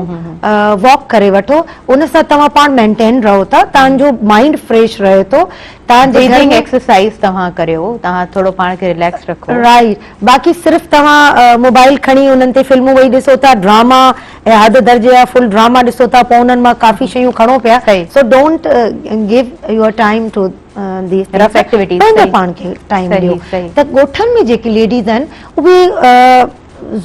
واڪ ڪري وٺو ان سان توهان پاڻ مينٽين رهو ٿا توهان جو مائنڊ فريش رهي ٿو توهان جي بريٿنگ ايڪسرسائز توهان ڪريو توهان ٿورو پاڻ کي رليڪس رکو. رائيٽ باقي صرف توهان موبائل کڻي انهن تي فلمون ويهي ڏسو ٿا ڊراما ۽ حد درجي جا فل ڊراما ڏسو ٿا پوء انهن مان ڪافي شيون کڻو پيا so don't give your time to these rough activities پنهنجو پاڻ کي ٽائيم ڏيو ته ڳوٺن ۾ جيڪي ليڊيز آهن اهي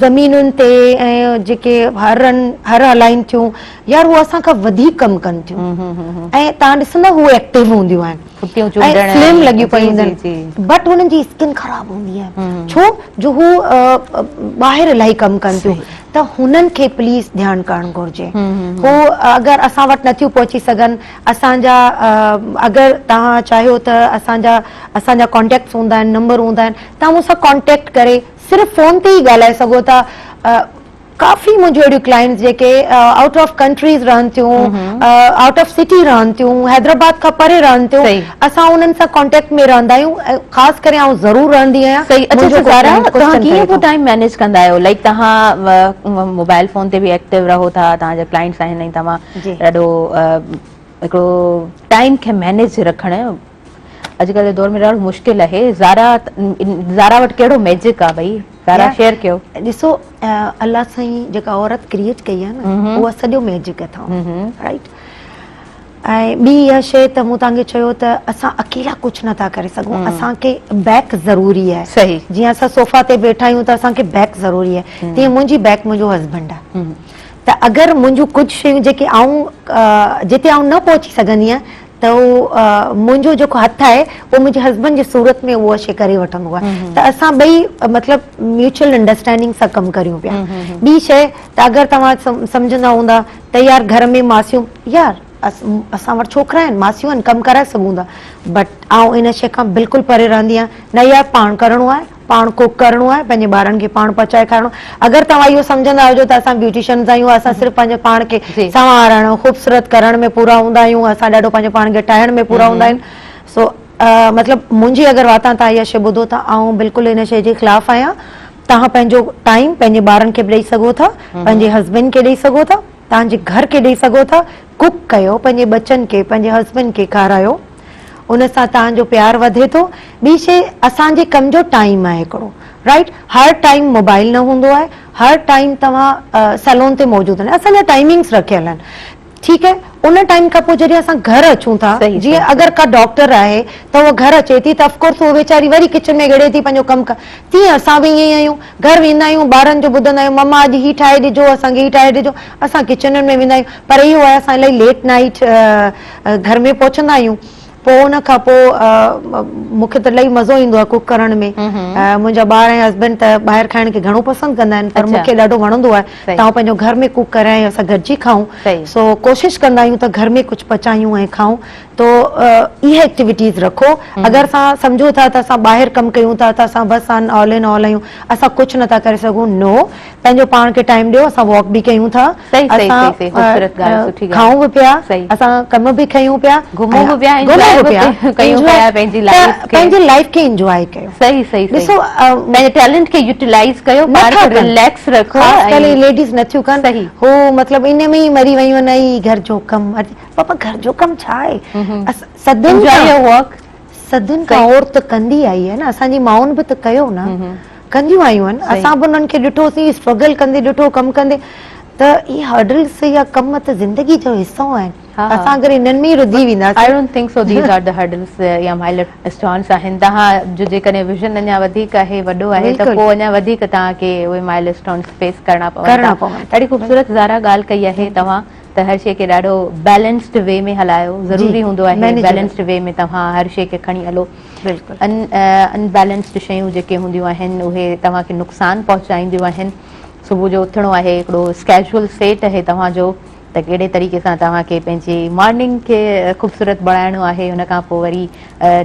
زمينن تي ۽ جيڪي هرن هر هلائين ٿيون يار هو اسان کان وڌيڪ ڪم ڪن ٿيون ۽ تان ڏسندا هو ايڪٽو هونديون آهن ۽ سلم لڳيون پيون هونديون آهن بٽ هنن جي اسڪن خراب هوندي آهي ڇو جو هو ٻاهر الاهي ڪم ڪن ٿيون ته هنن کي پليز ڌيان ڪرڻ گهرجي هو اگر اسان وٽ نٿيون پهچي سگهن اسان جا اگر توهان چاهيو ته اسان جا اسان جا ڪانٽيڪٽس هوندا آهن نمبر هوندا آهن توهان مون سان ڪانٽيڪٽ ڪري صرف فون تي ئي ڳالهائي سگهو ٿا ڪافي منهنجون اهڙيون ڪلائنٽس جيڪي آئوٽ آف ڪنٽريز رهن ٿيون آئوٽ آف سٽي رهن ٿيون حيدرآباد کان پري رهن ٿيون اسان انهن سان ڪانٽيڪٽ ۾ رهندا آهيون خاص ڪري آئون ضرور رهندي آهيان صحيح اڇا زارا توهان ڪيئن پوء ٽائيم مينيج ڪندا آهيو لائيڪ توهان موبائل فون تي به ايڪٽو رهو ٿا توهان جا ڪلائنٽس آهن ۽ توهان ڏاڍو هڪڙو ٽائيم کي مينيج رکڻ اڄڪلهه جي دور ۾ ڏاڍو مشڪل آهي زارا زارا وٽ ڪهڙو ميجڪ آ ڀئي. زارا شيئر ڪيو. ڏسو الله سائين جيڪا عورت ڪريئيٽ ڪئي آهي نه اها سڄو ميجڪ اٿئون رائيٽ ۽ ٻي اها شيء ته مون توهان کي چيو ته اسان اڪيلا ڪجهه نٿا ڪري سگهون اسان کي بيڪ ضروري آهي صحيح جيئن اسان صوفا تي ويٺا آهيون ته اسان کي بيڪ ضروري آهي تيئن منهنجي بيڪ منهنجو هسبنڊ آهي ته اگر منهنجون ڪجهه شيون جيڪي آئون جتي آئون نه پهچي سگهندي آهيان ته اهو منهنجو جيڪو هٿ آهي اهو منهنجي هسبنڊ جي صورت ۾ اها شيء ڪري وٺندو آهي ته اسان ٻئي مطلب ميوچل انڊرسٽينڊنگ سان ڪم ڪريون پيا ٻي شيء ته اگر توهان سمجهندا هوندا ته يار گهر ۾ ماسيون يار اسان وٽ ڇوڪرا آهن ماسيون آهن ڪم ڪرائي سگهون ٿا بٽ آئون ان شيء کان بلڪل پري رهندي آهيان نه يار پاڻ ڪرڻو آهي پاڻ ڪوڪ ڪرڻو آهي پنهنجي ٻارن کي پاڻ پچائي کارائڻو اگر توهان اهو سمجهندا هجو ته اسان بيوٽيشنز آهيون اسان صرف پنهنجو پاڻ کي سنوارڻ خوبصورت ڪرڻ ۾ پورا هوندا آهيون اسان ڏاڍو پنهنجو پاڻ کي ٺاهڻ ۾ پورا هوندا آهيون سو مطلب منهنجي اگر واتان توهان اها شيء ٻڌو ته آئون بلڪل ان شيء جي خلاف آهيان توهان پنهنجو ٽائيم پنهنجي ٻارن کي به ڏئي سگهو ٿا پنهنجي هسبينڊ کي ڏئي سگهو ٿا توهان جي گهر کي ڏئي سگهو ٿا ڪوڪ ڪيو پنهنجي ٻچن کي پنهنجي هسبينڊ کي کارايو ان سان توهان جو پيار وڌي ٿو ٻي شي اسان جي ڪم جو ٽائيم آهي هڪڙو رائيٽ هر ٽائيم موبائل نه هوندو آهي هر ٽائيم توهان سيلون تي موجود نه اسان جا ٽائيمنگس رکيل آهن ٺيڪ آهي ان ٽائيم کان پوء جڏهن اسان گهر اچون ٿا جيئن اگر ڪا ڊاڪٽر آهي ته هوء گهر اچي ٿي ته آف ڪورس هوء ويچاري وري ڪچن ۾ گهڙي ٿي پنهنجو ڪم تيئن اسان به ائين ئي آهيون گهر ويندا آهيون ٻارن جو ٻڌندا آهيون مما اڄ هي ٺاهي ڏجو اسان کي هي ٺاهي ڏجو اسان ڪچنن ۾ ويندا آهيون پر اهو آهي اسان الاهي ليٽ نائيٽ گهر ۾ پهچندا آهيون پوء ان کان پوء مون کي ته الاهي مزو ايندو آهي ڪوڪ ڪرڻ ۾ منهنجا ٻار ۽ هسبينڊ ته ٻاهر کائڻ کي گهڻو پسند ڪندا آهن پر مون کي ڏاڍو وڻندو آهي ته آئون پنهنجو گهر ۾ ڪوڪ ڪريان ۽ اسان گڏجي کائون سو ڪوشش ڪندا آهيون ته گهر ۾ ڪجهه پچايون ۽ کائون تو اهي ايڪٽيوٽيز رکو اگر اسان سمجهو ٿا ته اسان ٻاهر ڪم ڪيون ٿا ته اسان بس آن آل ان آل آهيون اسان ڪجهه نٿا ڪري سگهون نو پنهنجو پاڻ کي ٽائيم ڏيو اسان واڪ به ڪيون ٿا اسان کائون به پيا اسان ڪم به ڪيون پيا گهمون به پيا انجواء به ڪيون پيا پنهنجي لائيف کي پنهنجي لائيف کي انجواء ڪيو صحيح صحيح ڏسو پنهنجي ٽيلنٽ کي يوٽيلائز ڪيو پاڻ کي ريليڪس رکو خاص ڪري ليڊيز نٿيون ڪن هو مطلب ان ۾ ئي مري ويون آهن هي گهر جو ڪم بابا گهر جو ڪم ڇا آهي صدين کان صدين کان عورت ڪندي آئي آهي نه اسان جي مائن به ته ڪيو نه ڪنديون آيون آهن اسان به انهن کي ڏٺوسين اسٽرگل ڪندي ڏٺو ڪم ڪندي ته اهي هرڊلس يا ڪم ته زندگي جو حصو آهن اسان اگر انهن ۾ ئي رڌي وينداسين I don't think so these are the hurdles يا مائل اسٽونس آهن توهان جو جيڪڏهن ويزن اڃا وڌيڪ آهي وڏو آهي ته پوء اڃا وڌيڪ توهان کي اهي مائل اسٽونس فيس ڪرڻا پوندا ڏاڍي خوبصورت زارا ڳالهه ڪئي آهي توهان ته هر شيء کي ڏاڍو بيلنسڊ وي ۾ هلايو ضروري هوندو آهي بيلنسڊ وي ۾ توهان هر شيء کي کڻي هلو بلڪل ان بيلنسڊ شيون جيڪي هونديون آهن اهي توهان کي نقصان پهچائينديون آهن صبح جو اٿڻو آهي هڪڙو اسڪيجول سيٽ آهي توهان جو ته ڪهڙي طريقي سان توهان کي پنهنجي مارننگ کي خوبصورت بڻائڻو آهي ان کان پوء وري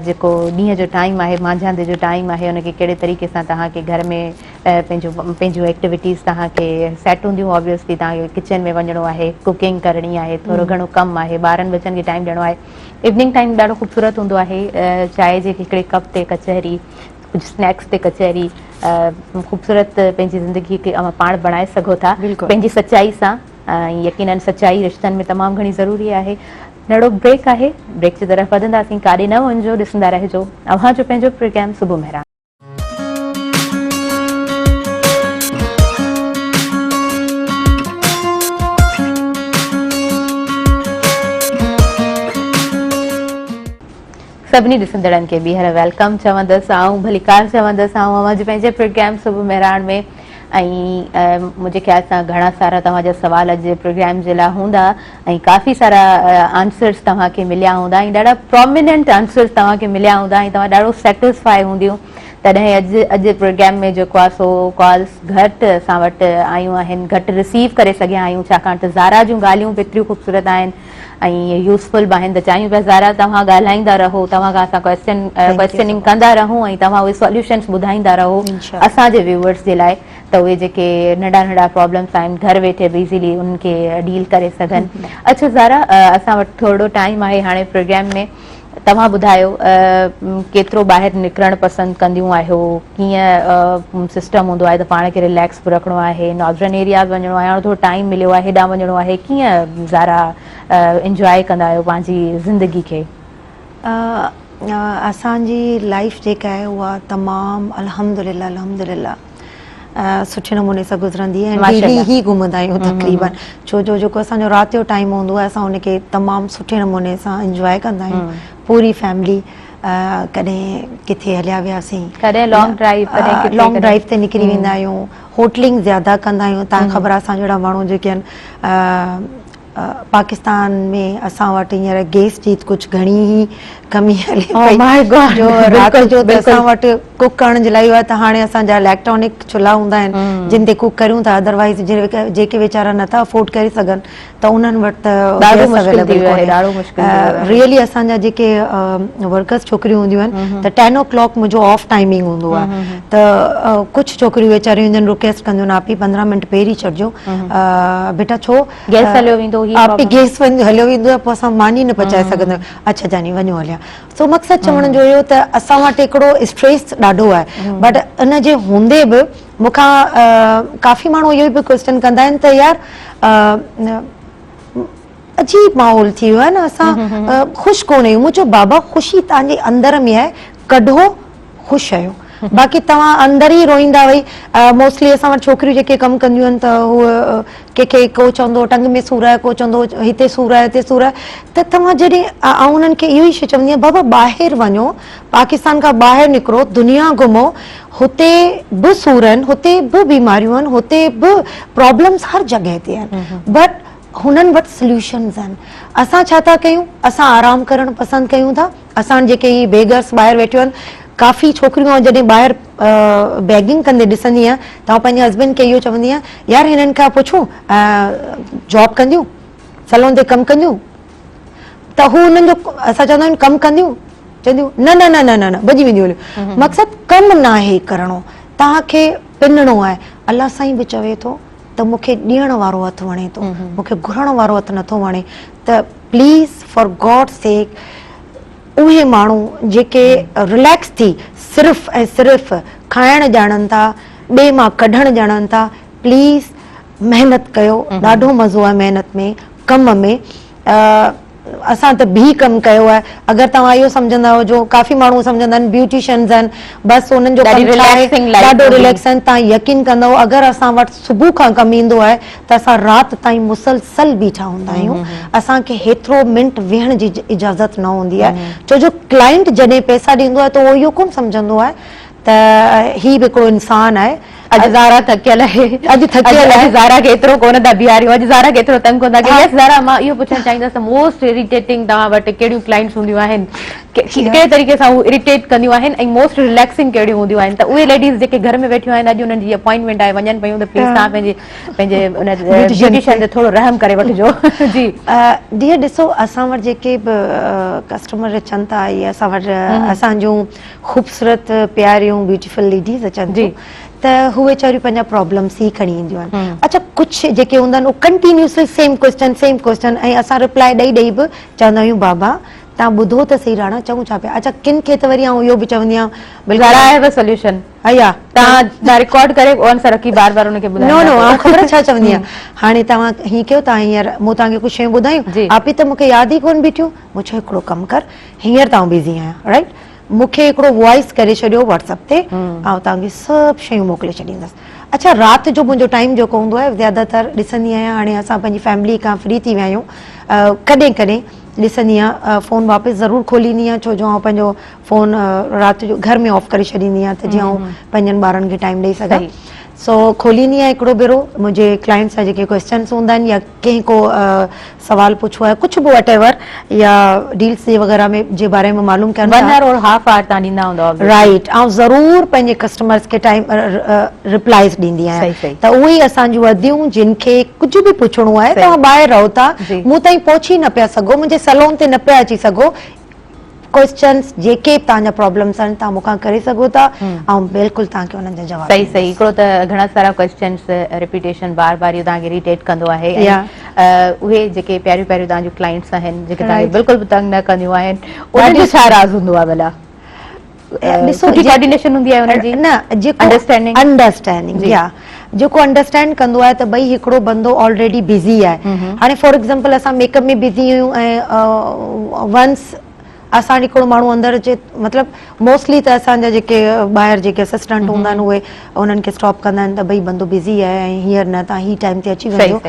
جيڪو ڏينهن جو ٽائيم آهي مانجهاندي جو ٽائيم آهي ان کي ڪهڙي طريقي سان توهان کي گهر ۾ پنهنجو پنهنجون ايڪٽيوٽيز توهان کي سيٽ هونديون آبويسلي توهان کي ڪچن ۾ وڃڻو آهي ڪوڪنگ ڪرڻي آهي ٿورو گهڻو ڪم آهي ٻارن ٻچن کي ٽائيم ڏيڻو آهي ايوننگ ٽائيم ڏاڍو خوبصورت هوندو آهي چانهه جي هڪڙي ڪپ تي ڪچهري ڪجهه اسنيڪس تي ڪچهري خوبصورت پنهنجي زندگي کي اوهان پاڻ بڻائي سگهو ٿا پنهنجي سچائي سان ۽ يقينن سچائي رشتن ۾ تمام گهڻي ضروري آهي نڙو بريڪ آهي بريڪ جي طرف وڌنداسين ڪاڏي نه وڃجو ڏسندا رهجو اوهان جو پنهنجو پروگرام صبح مهراڻ. سڀني ڏسندڙن کي ٻيهر welcome چوندس آئون ڀليڪار چوندس آئون اوهان جي پنهنجي پروگرام صبح مهراڻ ۾ ۽ منهنجي خيال سان گهڻا سارا توهان جا سوال اڄ جي پروگرام جي لاء هوندا ۽ ڪافي سارا آنسرز توهان کي مليا هوندا ۽ ڏاڍا پروميننٽ آنسرز توهان کي مليا هوندا ۽ توهان ڏاڍو سيٽسفائي هونديون تڏهن اڄ اڄ پروگرام ۾ جيڪو آهي سو ڪالز گهٽ اسان وٽ آيون آهن گهٽ رسيو ڪري سگهيا آهيون ڇاڪاڻ ته زارا جون ڳالهيون به ايتريون خوبصورت آهن ۽ يوزفل به آهن ته چاهيون پيا زارا توهان ڳالهائيندا رهو توهان کان اسان ڪويسچن ڪويسچننگ ڪندا رهون ۽ توهان اهي سوليوشنس ٻڌائيندا رهو اسان جي ويوئرس جي لاء ته اهي جيڪي ننڍا ننڍا پرابلمس آهن گهر ويٺي به ايزيلي انهن کي ڊيل ڪري سگهن. اڇا زارا اسان وٽ ٿورڙو ٽائيم آهي هاڻي پروگرام ۾ توهان ٻڌايو ڪيترو ٻاهر نڪرڻ پسند ڪنديون آهيو ڪيئن سسٽم هوندو آهي ته پاڻ کي رليڪس به رکڻو آهي ناردرن ايرياز وڃڻو آهي هاڻي ٿورو ٽائيم مليو آهي هيڏانهن وڃڻو آهي ڪيئن زارا انجواء ڪندا آهيو پنهنجي زندگي کي. اسان جي لائيف جيڪا آهي اها تمام الحمدلله الحمدلله. سٺي نموني سان گذرندي آهي ۽ ڊيلي ئي گهمندا آهيون تقريبن ڇو جو جيڪو اسان جو رات جو ٽائيم هوندو آهي اسان ان کي تمام سٺي نموني سان انجواء ڪندا آهيون پوري فيملي ڪڏهن ڪٿي هليا وياسين ڪڏهن لانگ ڊرائيو ڪڏهن ڪٿي لانگ ڊرائيو تي نڪري ويندا آهيون هوٽلنگ زياده ڪندا آهيون تان خبر اسان جهڙا ماڻهو جيڪي آهن پاڪستان ۾ اسان وٽ هينئر گيس جي ڪجهه گهڻي ئي ڪمي هلي پئي جو رات جو ته اسان وٽ ڪوڪ ڪرڻ جي لاء اهو آهي ته هاڻي اسان جا اليڪٽرانڪ چلها هوندا آهن جن تي ڪوڪ ڪريون ٿا ادروائز جيڪي ويچارا نٿا افورڊ ڪري سگهن ته انهن وٽ ته ڏاڍو مشڪل ٿي ويو آهي ڏاڍو مشڪل ٿي ويو آهي ريئلي اسان جا جيڪي ورڪرز ڇوڪريون هونديون آهن ته ٽين او ڪلاڪ منهنجو آف ٽائمنگ هوندو آهي ته ڪجهه ڇوڪريون ويچاريون هونديون آهن رڪويسٽ ڪنديون آهن آپي 15 منٽ پهرين ڇڏجو بيٽا ڇو گيس هليو ويندو هي آپي گيس هليو ويندو آهي پوء اسان ماني نه پچائي سگهندا آهيون اڇا جاني وڃو هليا سو مقصد چوڻ جو اهو ته اسان وٽ هڪڙو اسٽريس ڏاڍو آهي بٽ ان جي هوندي به مون کان ڪافي ماڻهو اهو به ڪويسچن ڪندا آهن ته يار عجيب ماحول ٿي ويو آهي نه اسان خوش ڪونه آهيون مون چيو بابا خوشي توهان جي اندر ۾ آهي ڪڍو خوش آهيو باقي توهان اندر ئي روئيندا وئي موسٽلي اسان وٽ ڇوڪريون جيڪي ڪم ڪنديون آهن ته هو ڪنهن کي ڪو چوندو ٽنگ ۾ سور آهي ڪو چوندو هتي سور آهي هتي سور آهي ته توهان جڏهن آئون انهن کي اهو ئي شي چوندي آهيان بابا ٻاهر وڃو پاڪستان کان ٻاهر نڪرو دنيا گهمو هتي به سور آهن هتي به بيماريون آهن هتي به پرابلمس هر جڳهه تي آهن بٽ هنن وٽ سليوشنز آهن اسان ڇا ٿا ڪيون اسان آرام ڪرڻ پسند ڪيون ٿا اسان جيڪي هي بيگرس ٻاهر ويٺيون آهن ڪافي ڇوڪريون آئون جڏهن ٻاهر بيگنگ ڪندي ڏسندي آهيان ته آئون پنهنجي هسبينڊ کي اهو چوندي آهيان يار هنن کان پڇون جاب ڪنديون سلون تي ڪم ڪنديون ته هو انهن جو اسان چوندا آهيون ڪم ڪنديون چونديون نه نه نه نه نه نه ڀڄي وينديون هليون مقصد ڪم ناهي ڪرڻو توهان کي پنڻو آهي الله سائين به چوي ٿو ته مون کي ڏيڻ وارو هٿ وڻي ٿو مون کي گهرڻ وارو هٿ نٿو وڻي ته پليز فار گاڊ سيڪ اهي ماڻهو جيڪي رليڪس ٿي صرف ۽ صرف کائڻ ڄاڻن ٿا ٻئي مان ڪڍڻ ڄاڻن ٿا پليز محنت ڪيو ڏاڍو مزو آهي محنت ۾ ڪم ۾ اسان ته به ڪم ڪيو آهي اگر توهان اهو سمجهندا هجو ڪافي ماڻهو سمجهندا آهن بيوٽيشنز آهن بس انهن جو ڪم ڇا آهي ڏاڍو رليڪس آهن توهان يقين ڪندؤ اگر اسان وٽ صبح کان ڪم ايندو آهي ته اسان رات تائين مسلسل بيٺا هوندا آهيون اسان کي هيترو منٽ ويهڻ جي اجازت نه هوندي آهي ڇو جو ڪلائنٽ جڏهن پئسا ڏيندو آهي ته اهو اهو ڪونه سمجهندو آهي ته هي به هڪڙو انسان آهي. اڄ زارا ٿڪيل آهي. اڄ ٿڪيل آهي. اڄ زارا کي ايترو ڪونه ٿا بيهاريون. اڄ زارا کي ايترو تنگ ڪونه ٿا ڪيون. يس زارا مان اهو پڇڻ چاهيندس ته موسٽ اريٽيٽنگ توهان وٽ ڪهڙيون ڪلائنٽس هونديون آهن؟ ڪهڙي طريقي سان هو اريٽيٽ ڪنديون آهن ۽ موسٽ رليڪسنگ ڪهڙيون هونديون آهن ته اهي ليڊيز جيڪي گهر ۾ ويٺيون آهن اڄ انهن جي اپوائنٽمينٽ آهي وڃن پيون ته پليز توهان پنهنجي پنهنجي ان بيوٽيشن تي ٿورو رحم ڪري وٺجو. جي. ڊيئر ڏسو اسان وٽ جيڪي به ڪسٽمر اچن ٿا اهي اسان وٽ اسان جون خوبصورت پياريون بيوٽيفل ليڊيز اچن ٿيون ته هو ويچاريون پنهنجا پرابلمس ئي کڻي اينديون آهن اڇا ڪجهه جيڪي هوندا آهن اهي continuously same question same question ۽ اسان رپلائي ڏئي ڏئي به چوندا آهيون بابا تان ٻڌو ته صحيح راڻا چئون ڇا پيا اڇا ڪن کي ته وري آئون اهو به چوندي آهيان بلڪل I have a solution ايا تان تان رڪارڊ ڪري آنسر رکي بار بار ان کي ٻڌائيندا نو نو آئون خبر ڇا چوندي آهيان هاڻي توهان هي ڪيو تان هينئر مون توهان کي ڪجهه شيون ٻڌايون آپي ته مون کي ياد ئي ڪونه بيٺيون مون چيو هڪڙو ڪم ڪر هينئر ته آئون بزي آهيان رائيٽ مون کي هڪڙو وائس ڪري ڇڏيو واٽس اپ تي آئون توهان کي سڀ شيون موڪلي ڇڏيندس اڇا رات جو منهنجو ٽائيم جيڪو هوندو آهي زياده تر ڏسندي آهيان هاڻي اسان پنهنجي فيملي کان فري ٿي ويا آهيون ڪڏهن ڪڏهن ڏسندي آهيان فون واپس ضرور کوليندي آهيان ڇو جو آئون پنهنجو فون رات جو گهر ۾ آف ڪري ڇڏيندي آهيان ته جيئن آئون پنهنجن ٻارن کي ٽائيم ڏئي سگهان سو کوليندي آهيان هڪڙو ڀيرو منهنجي ڪلائنٽس جا جيڪي ڪويسچنس هوندا آهن يا ڪنهن ڪو سوال پڇيو آهي ڪجهه به وٽ ايور يا ڊيلز جي وغيره ۾ جي باري ۾ معلوم ڪرڻ ون آور اور هاف آور تان ڏيندا هوندؤ رائيٽ آئون ضرور پنهنجي ڪسٽمرز کي ٽائيم رپلائز ڏيندي آهيان ته اهي ئي اسان جون اديون جن کي ڪجهه به پڇڻو آهي توهان ٻاهر رهو ٿا مون تائين پهچي نه پيا سگهو منهنجي سلون تي نه پيا اچي سگهو ڪوئسچنس جيڪي به توهان جا پرابلمس آهن توهان مون کان ڪري سگهو ٿا آئون بلڪل توهان کي انهن جا جواب صحيح صحيح هڪڙو ته گهڻا سارا ڪوئسچنس ريپيٽيشن بار بار اهو توهان کي اريٽيٽ ڪندو آهي ۽ اهي جيڪي پياريون پياريون توهان جون ڪلائنٽس آهن جيڪي توهان کي بلڪل به تنگ نه ڪنديون آهن انهن جو ڇا راز هوندو آهي ڀلا ڏسو سٺي ڪوآرڊينيشن هوندي آهي انهن جي نه جيڪو انڊرسٽينڊنگ انڊرسٽينڊنگ يا جيڪو انڊرسٽينڊ ڪندو آهي ته ڀئي هڪڙو بندو آلريڊي بزي آهي هاڻي فار ايگزامپل اسان ميڪ اپ ۾ بزي آهيون ۽ ونس اسان هڪڙو ماڻهو اندر اچي مطلب موسٽلي ته اسان جا جيڪي ٻاهر جيڪي اسسٽنٽ هوندا آهن اهي انهن کي اسٽاپ ڪندا آهن ته ڀئي بندو بزي آهي ۽ هينئر نه تان هي ٽائيم تي اچي وڃجو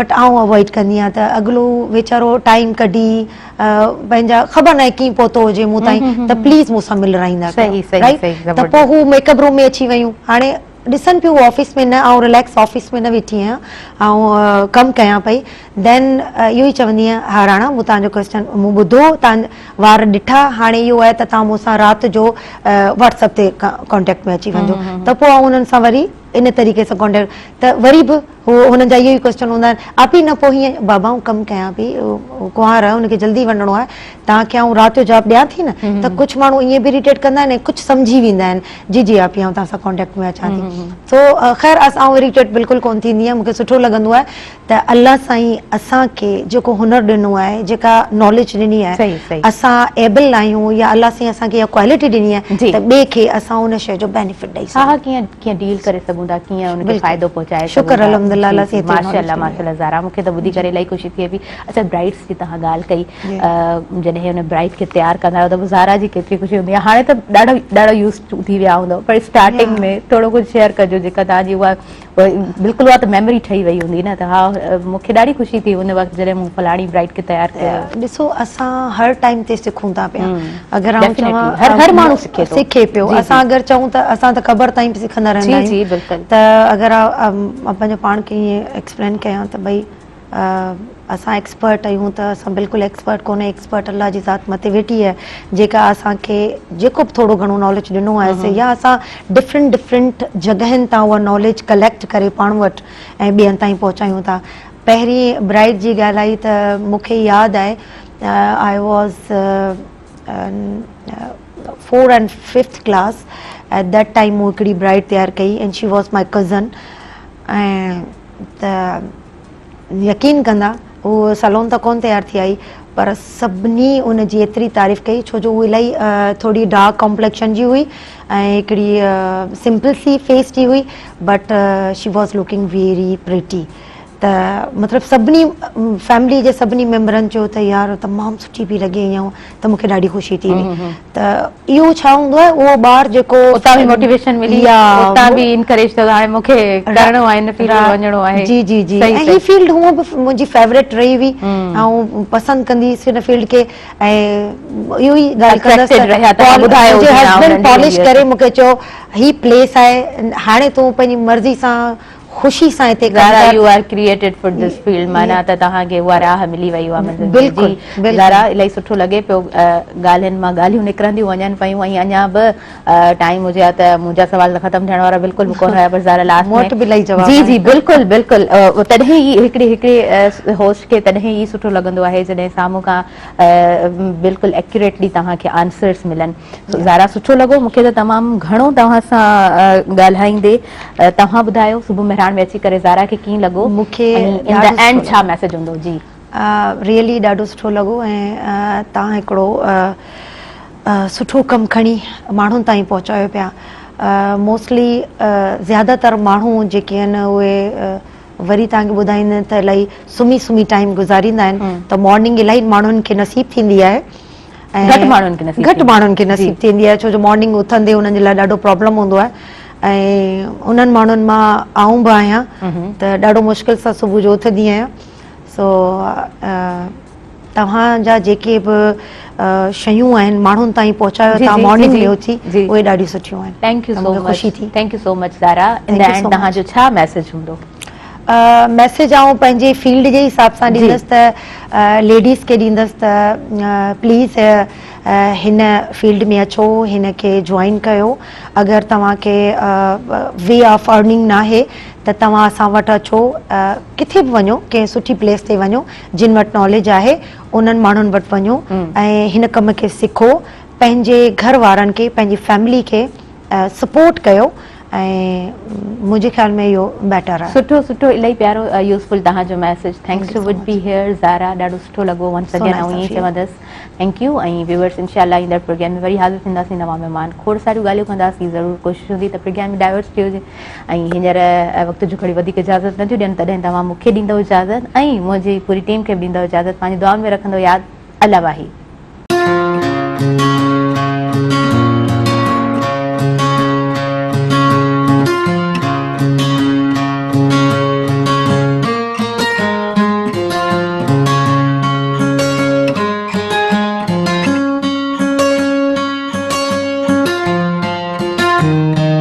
بٽ آئون اوائڊ ڪندي آهيان ته اڳلو ويچارو ٽائيم ڪڍي پنهنجا خبر ناهي ڪيئن پهتو هجي مون تائين ته پليز مون سان ملرائيندا ڪيو رائيٽ ته پوء هو ميڪ اپ روم ۾ اچي ويون هاڻي ڏسن پيون آفيس ۾ نه آئون رليڪس آفيس ۾ نه ويٺي آهيان آئون ڪم ڪيان پئي دين اهو ئي چوندي آهيان ها راڻا مون تان جو ڪويسچن مون ٻڌو تان وار ڏٺا هاڻي اهو آهي ته تان مون سان رات جو واٽس اپ تي ڪانٽيڪٽ ۾ اچي وڃجو ته پوء آئون انهن سان وري ان طريقي سان ڪانٽيڪٽ ته وري به هو هنن جا اهو ئي ڪويسچن هوندا آهن آپي نه پوء هيئن بابا آئون ڪم ڪيان پئي ڪنوار آهي ان کي جلدي وڃڻو آهي توهان کي آئون رات جو جواب ڏيان ٿي نه ته ڪجهه ماڻهو ائين به اريٽيٽ ڪندا آهن ۽ ڪجهه سمجهي ويندا آهن جي جي آپي آئون توهان سان ڪانٽيڪٽ ۾ اچان ٿي سو خير آئون اريٽيٽ بلڪل ڪونه ٿيندي آهيان مون کي سٺو لڳندو آهي ته الله سائين اسان کي جيڪو هنر ڏنو آهي جيڪا ناليج ڏني آهي اسان ايبل آهيون يا الله سائين اسان کي اها ڪوالٽي ڏني آهي ته ٻئي کي اسان ان شيء جو بينيفٽ ڏئي سگهون. ها ها ڪيئن ڪيئن ڊيل ڪري سگهون ٿا ڪيئن ان کي فائدو پهچائي سگهون ٿا. شڪر الحمدلله الله سائين ايتري ماشاءالله ماشاءالله زارا مون کي ته ٻڌي ڪري الاهي خوشي ٿئي پئي اڇا برائيڊس جي توهان ڳالهه ڪئي جڏهن ان برائيڊ کي تيار ڪندا آهيو ته پوء زارا جي ڪيتري خوشي هوندي آهي هاڻي ته ڏاڍو ڏاڍو يوز ٽو ٿي ويا هوندؤ پر اسٽارٽنگ ۾ ٿورو ڪجهه شيئر ڪجو جيڪا توهان جي اها بلڪل اها ته ميموري ٺهي وئي هوندي نه ته ها مون کي ڏاڍي خوشي ٿي ان وقت جڏهن مون فلاڻي برائيڊ کي تيار ڪيو. ڏسو اسان هر ٽائيم تي سکون ٿا پيا اگر آئون چوان هر هر ماڻهو سکي ٿو سکي پيو اسان اگر چئون ته اسان ته قبر تائين به سکندا رهندا آهيون جي جي بلڪل ته اگر آئون پنهنجو پاڻ کي ائين ايڪسپلين ڪيان ته ڀئي اسان ايڪسپرٽ آهيون ته اسان بلڪل ايڪسپرٽ ڪونهي ايڪسپرٽ الله جي ذات مٿي ويٺي آهي جيڪا اسان کي جيڪو به ٿورو گهڻو ناليج ڏنو آهي سي يا اسان ڊفرنٽ ڊفرنٽ جڳهين تان اها ناليج ڪليڪٽ ڪري پاڻ وٽ ۽ ٻين تائين پهچايون ٿا پهرين برائيڊ جي ڳالهه آئي ته مون کي ياد آهي I was four and fifth class at that time مون هڪڙي برائيڊ تيار ڪئي and she was my cousin ۽ ته يقين ڪندا هو سلون ته ڪونه تيار ٿي آئي پر سڀني ان جي ايتري تعريف ڪئي ڇو جو هو الاهي ٿوري ڊارڪ ڪمپليڪشن جي هئي ۽ هڪڙي سمپل سي فيس جي هئي but she was looking very pretty ته مطلب سڀني فيملي جي سڀني ميمبرن چيو ته يار تمام سٺي پئي لڳي ائين ته مونکي ڏاڍي خوشي ٿي وئي ته اهو ڇا هوندو آهي اهو ٻار جيڪو اتان به موٽيويشن ملي اتان به انڪريج ٿيو هاڻي مونکي ڪرڻو آهي هن فيلڊ ۾ وڃڻو آهي جي جي جي ۽ هي فيلڊ هونء به منهنجي فيوريٽ رهي هئي آئون پسند ڪندي هيس هن فيلڊ کي ۽ اهو ئي ڳالهه ڪندس ته منهنجي هسبنڊ پالش ڪري مونکي چيو هي پليس آهي هاڻي تون پنهنجي مرضي سان خوشي سان هتي ڪم زارا you are created for this field معنيٰ ته توهان کي اها راهه ملي وئي اها منزل ملي بلڪل جي زارا الاهي سٺو لڳي پيو ڳالهين مان ڳالهيون نڪرنديون وڃن پيون ۽ اڃا به ٽائيم هجي ها ته منهنجا سوال ته ختم ٿيڻ وارا بلڪل به ڪونه هيا پر زارا لاسٽ مون وٽ به الاهي جواب جي جي بلڪل بلڪل تڏهن ئي هڪڙي هڪڙي هوسٽ کي تڏهن ئي سٺو لڳندو آهي جڏهن سامهون کان بلڪل ايڪيوريٽلي توهان کي آنسرس ملن سو زارا سٺو لڳو مونکي ته تمام گهڻو توهان سان ڳالهائيندي توهان ٻڌايو صبح مهراڻ ۾ اچي ڪري زارا کي ڪيئن لڳو مونکي ان دا اينڊ ڇا ميسيج هوندو جي. ريئلي ڏاڍو سٺو لڳو ۽ توهان هڪڙو سٺو ڪم کڻي ماڻهن تائين پهچايو پيا موسٽلي زياده تر ماڻهو جيڪي آهن اهي وري توهان کي ٻڌائيندين ته الائي سمهي سمهي ٽائيم گذاريندا آهن ته مارننگ الائي ماڻهن کي نصيب ٿيندي آهي گهٽ ماڻهن کي نصيب گهٽ ماڻهن کي نصيب ٿيندي آهي ڇو جو مارننگ اٿندي انهن جي لاء ڏاڍو پرابلم هوندو آهي ۽ انهن ماڻهن مان آئون به آهيان ته ڏاڍو مشڪل سان صبح جو اٿندي آهيان سو توهان جا جيڪي به شيون آهن ماڻهن تائين پهچايو ٿا مارننگ ۾ اٿي اهي ڏاڍيون سٺيون آهن thank you so much thank you so much Zara in the end توهان جو ڇا ميسيج هوندو؟ ميسيج آئون پنهنجي فيلڊ جي حساب سان ڏيندس ته ليڊيز کي ڏيندس ته پليز هن فيلڊ ۾ اچو هن کي جوائن ڪيو اگر توهان کي وي آف ارننگ ناهي ته توهان اسان وٽ اچو ڪٿي به وڃو ڪنهن سٺي پليس تي وڃو جن وٽ ناليج آهي انهن ماڻهن وٽ وڃو ۽ هن ڪم کي سکو پنهنجي گهر وارن کي پنهنجي فيملي کي سپورٽ ڪيو ۽ منهنجي خيال ۾ اهو بيٽر آهي. سٺو سٺو الاهي پيارو يوزفل توهان جو message thanks to would be here Zara ڏاڍو سٺو لڳو ونس اگين آئون ائين چوندس thank you ۽ viewers انشاء الله ايندڙ پروگرام ۾ وري حاضر ٿينداسين نوان مهمان کوڙ ساريون ڳالهيون ڪنداسين ضرور ڪوشش هوندي ته پروگرام ۾ ڊائيورسٽي هجي ۽ هينئر وقت جون گهڙيون وڌيڪ اجازت نٿيون ڏين تڏهن توهان مون کي ڏيندو اجازت ۽ منهنجي پوري ٽيم کي به ڏيندو اجازت پنهنجي دعائن ۾ رکندو ياد الله واهي.